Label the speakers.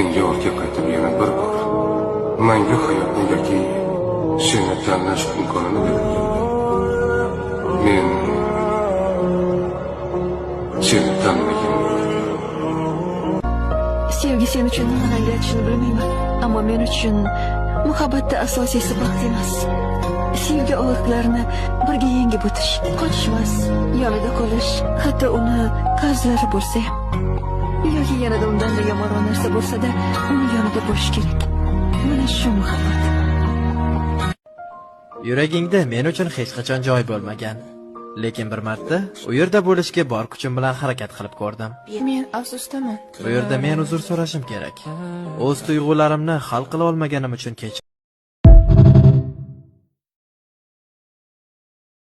Speaker 1: Menga ortga qaytib yana bir bor mangu hayotni yoki seni tanlash imkonini berilganda, men seni tanlagan bo'lardim.
Speaker 2: Sevgi sen uchun nimani anglatishini bilmayman, ammo men uchun muhabbatda asosiysi baxt emas. Sevgi og'riqlarni birga yengib o'tish, qochishmas, yonida qolish, hatto uni qarzlari bo'lsa ham yoki yanada undanda yomonroq narsa bo'lsa-da, uni yonida bo'lish kerak. Mana shu muhabbat.
Speaker 3: Yuragingda men uchun hech qachon joy bo'lmagan. Lekin bir marta u yerda bo'lishga bor kuchim bilan harakat qilib ko'rdim.
Speaker 4: Men afsusdaman.
Speaker 3: Bu yerda men uzr so'rashim kerak. O'z tuyg'ularimni hal qila olmaganim uchun kechir.